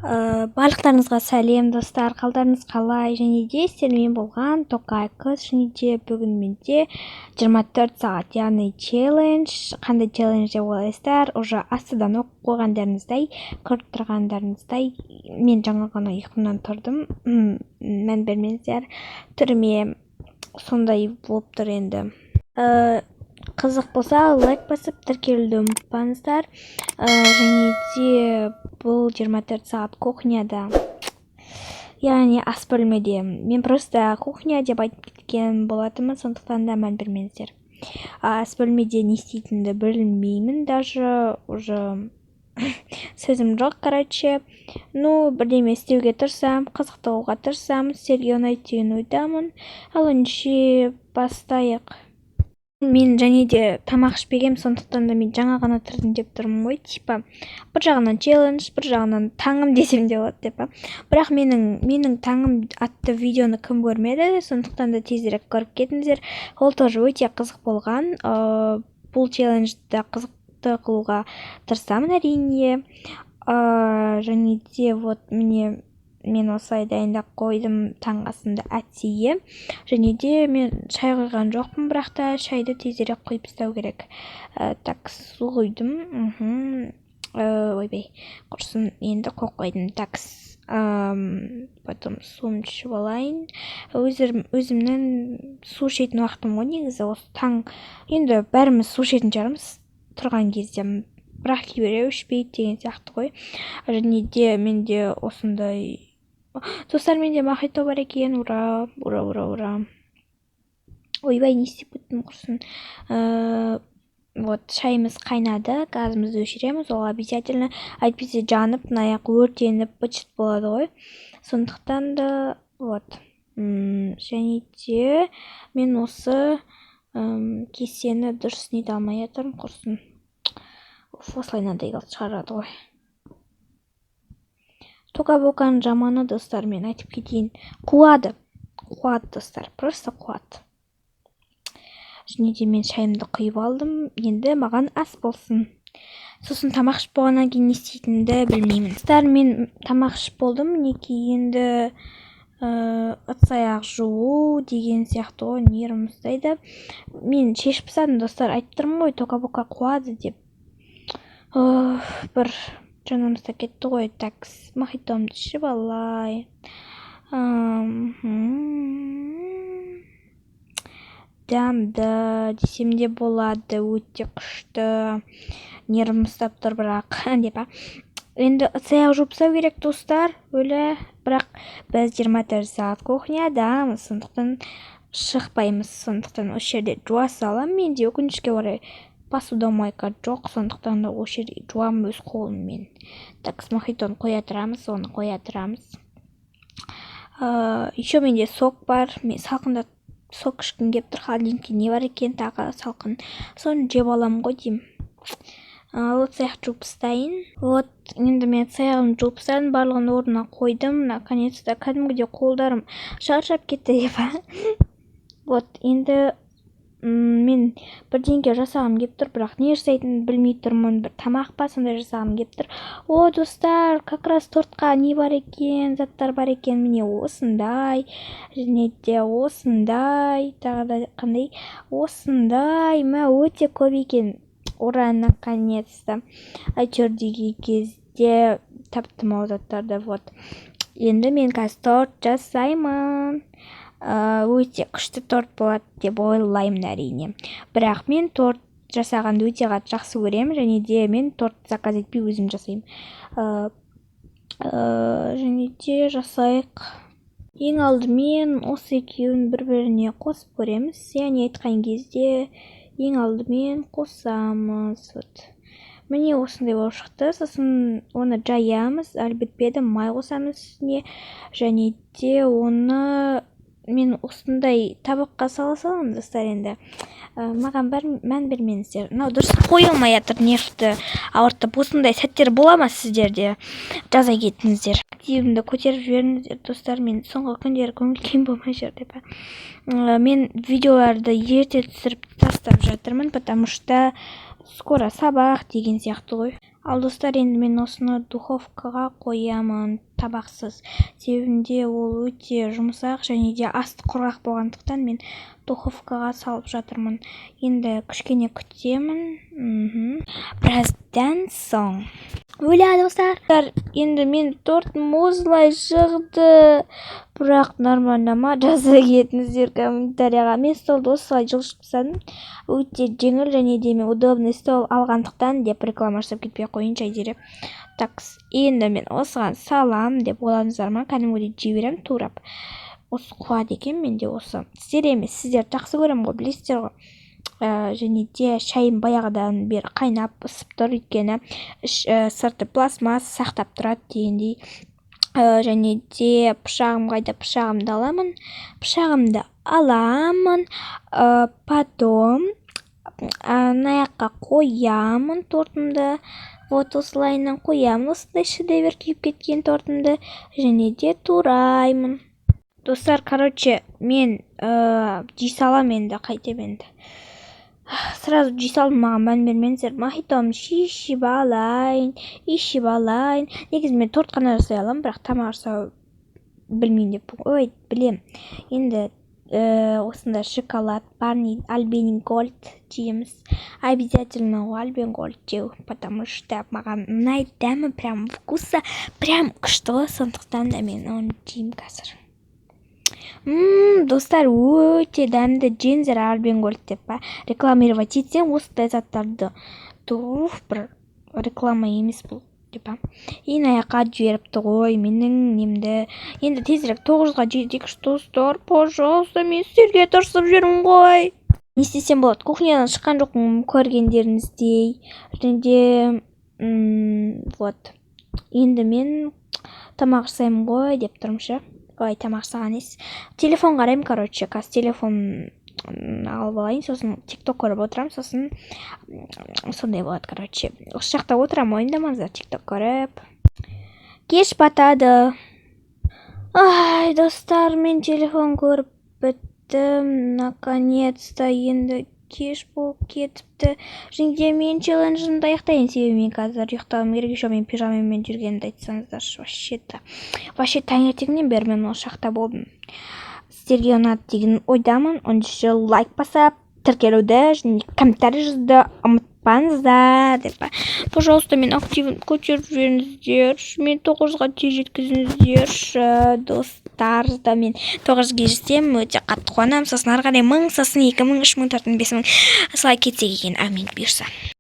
Барлықтарыңызға сәлем, достар! Қалдарыңыз қалай? Және де сіздермен болған Тоқай қыз. Және де бүгін менде 24 сағат, яғни челлендж. Қандай челлендж деп ойлайсыздар? Уже астыдан оқып қойғандарыңыздай, көріп тұрғандарыңыздай, мен жаңа ғана ұйқымнан тұрдым. Мән бермеңіздер түріме, сондай болып тұр енді. Қызық болса, лайк басып, тіркелуді ұмытпаңыздар. Және де бұл 24 сағат кухняда, яғни ас бөлмеде. Мен просто кухня деп айтып кеткен болатынмын, сондықтан да мән бермеңіздер. Ас бөлмеде не істейтінімді білмеймін даже, уже сөзім жоқ. Короче, ну, бірдеме істеуге тырысамын, қызықты қылуға тырысамын, сіздерге ұнайды деген ойдамын. Ал ендеше бастайық. Мен және де тамақ ішпегенмін, сондықтан да мен жаңа ғана тұрдым деп тұрмын ғой. Типа бір жағынан челлендж, бір жағынан таңым десем де болады деп па. Бірақ менің таңым атты видеоны кім көрмеді, сондықтан да тезірек көріп кетіңіздер, ол тоже өте қызық болған. Бұл челленджді қызықты қылуға тырысамын, әрине. Және де вот, міне, мен осылай дайындап қойдым таңғы асымды әдейі. Және де мен шай құйған жоқпын, бірақ та шайды тезірек құйып тастау керек. Так, су құйдым. Ойбай, құрсын, енді қойып қойдым. Так, потом суымды ішіп алайын. Өзімнің су ішетін уақытым ғой негізі осы таң. Енді бәріміз су ішетін шығармыз тұрған кезде, бірақ кейбіреу ішпейді деген сияқты ғой. Және де менде осындай, достар, менде мохито бар екен! Ура, ура, ура, ура! Ойбай, не істеп кеттім, құрсын. Вот, шайымыз қайнады, газымызды өшіреміз, ол обязательно, әйтпесе жанып, мына аяқ өртеніп, быт шыт болады ғой. Сондықтан да вот. Және де мен осы кесені дұрыс нете алмай жатырмын, құрсын. Осылай мынандай қылып шығарады ғой. Тока Боканың жаманы, достар, мен айтып кетейін, қуады, қуады, достар, просто қуады. Және де мен шайымды құйып алдым, енді маған ас болсын. Сосын тамақ ішіп болғаннан кейін не істейтінімді білмеймін. Достар, мен тамақ ішіп болдым, мінекей. Енді ыдыс аяқ жуу деген сияқты ғой, нервім ұстайды. Мен шешіп тастадым, достар, айтып тұрмын ғой, Тока Бока қуады деп. Бір жаным ұстап кетті ғой. Так, мохитомды ішіп алайын. Дәмді десем де болады, өте күшті. Нервім ұстап тұр бірақ деп. Енді ыдыс аяқ жуып тастау керек, достар, өлі. Бірақ біз 24 сағат кухнядамыз, сондықтан шықпаймыз, сондықтан осы жерде жуа саламын. Менде, өкінішке орай, посудомойка жоқ, сондықтан да осы жерде жуамын өз қолыммен. Так, мохитоны қоя тұрамыз, оны қоя тұрамыз. Еще менде сок бар, мен салқында сок ішкім келіп тұр. Холодильникте не бар екен тағы салқын? Соны жеп аламын ғой деймін. Ал ыдыс аяқ жуып тастайын. Вот, енді мен ыдыс аяғымды жуып тастадым, барлығын орнына қойдым наконец то. Кәдімгідей қолдарым шаршап кетті деп. Вот, енді мен бірдеңке жасағым келіп тұр, бірақ не жасайтынымды білмей тұрмын. Бір тамақ па, сондай жасағым келіп тұр. О, достар, как раз тортқа не бар екен, заттар бар екен. Міне, осындай және де осындай, тағы да қандай, осындай. Мә, өте көп екен! Ура, наконец то, әйтеуір деген кезде таптым ау заттарды. Вот, енді мен қазір торт жасаймын. Өте күшті торт болады деп ойлаймын, әрине. Бірақ мен торт жасағанды өте қатты жақсы көремін және де мен торт заказ етпей, өзім жасаймын. Және де жасайық. Ең алдымен осы екеуін бір біріне қосып көреміз, яғни айтқан кезде ең алдымен қосамыз. Вот, міне, осындай болып шықты. Сосын оны жаямыз, әлі бітпеді, май қосамыз үстіне. Және де оны мен осындай табаққа сала саламын. Достар, енді маған мән бермеңіздер, мынау дұрыс қойылмай жатыр, нервті ауыртып. Осындай сәттер бола ма сіздерде? Жаза кетіңіздер. Активімді көтеріп жіберіңіздер, достар. Мен соңғы күндері көңіл күйім болмай жүр деп. Мен видеоларды ерте түсіріп тастап жатырмын, потому что скоро сабақ деген сияқты ғой. Ал, достар, енді мен осыны духовкаға қоямын табақсыз, себебінде ол өте жұмсақ және де асты құрғақ болғандықтан, мен духовкаға салып жатырмын. Енді кішкене күтемін. Біраздан соң, өлә, достар, енді мен тортым осылай шығды. Бірақ нормально ма, жаза кетіңіздер комментарияға. Мен столды осылай жылжытып тастадым, өте жеңіл және де мен удобный стол алғандықтан деп реклама жасап кетпей ақ қояйыншы, Айзере. Так, енді мен осыған салам деп ойладыңыздар ма? Кәдімгідей жей беремін турап. Осы қуады екен менде осы. Сіздер емес, сіздерді жақсы көремін ғой, білесіздер ғой. Және де шайым баяғыдан бері қайнап, ысып тұр, өйткені сырты пластмасс, сақтап тұрады дегендей. Және де пышағым қайда? Пышағымды аламын, пышағымды аламын. Потом мына жаққа қоямын тортымды. Вот осылайынан қоямын осындай шедевр күйіп кеткен тортымды және де тураймын. Достар, короче, мен жей саламын енді. Қайтемін енді, сразу жей салдым, маған мән бермеңіздер. Мохитомды ішіп алайын, ішіп алайын. Негізі мен торт қана жасай аламын, бірақ тамақ жасау білмеймін деп, ой, білем. Енді осындай шоколад Барни Альпен Гольд жейміз. Обязательно ғой Альпен Гольд жеу, потому что маған ұнайды дәмі, прям вкусы прям күшті ғой. Сондықтан да мен оны жеймін қазір. Достар, өте дәмді, жеңіздер Альпен Гольд деп па рекламировать етсең осындай заттарды. Туф, бір реклама емес бұл деп па. И мына жаққа жіберіпті ғой менің немді. Енді тезірек 900-ға жетейікші, достар, пожалуйста. Мен сіздерге тырысып жүрмін ғой. Не істесем болады? Кухнядан шыққан жоқпын, көргендеріңіздей. Және де вот енді мен тамақ жасаймын ғой деп тұрмын ше. Ой, тамақ жасаған емес, телефон қараймын. Короче, қазір телефон алып алайын, сосын Тик Ток көріп отырамын, сосын сондай болады. Короче, осы жақта отырамын, уайымдамаңыздар, Тик Ток көріп. Кеш батады. Ай, достар, мен телефон көріп біттім наконец то. Енді кеш болып кетіпті және де мен челленджімді аяқтайын, себебі мен қазір ұйықтауым керек. Еще мен пижамамен жүргенімді айтсаңыздаршы. Вообще то, вообще таңертеңнен бері мен осы жақта болдым. Сіздерге ұнады деген ойдамын. Оныншы лайк басып, тіркелуді және комментарий жазуды ұмытпаңыздар деп па. Пожалуйста, мен активін көтеріп жіберіңіздерші, мен 900-ға тез жеткізіңіздерші, достар. Да, мен 900-ге жетсем, өте қатты қуанамын. Сосын ары қарай 1000, сосын 2000, 3000, 4000, 5000, солай кетсек екен. Әумин, бұйырса.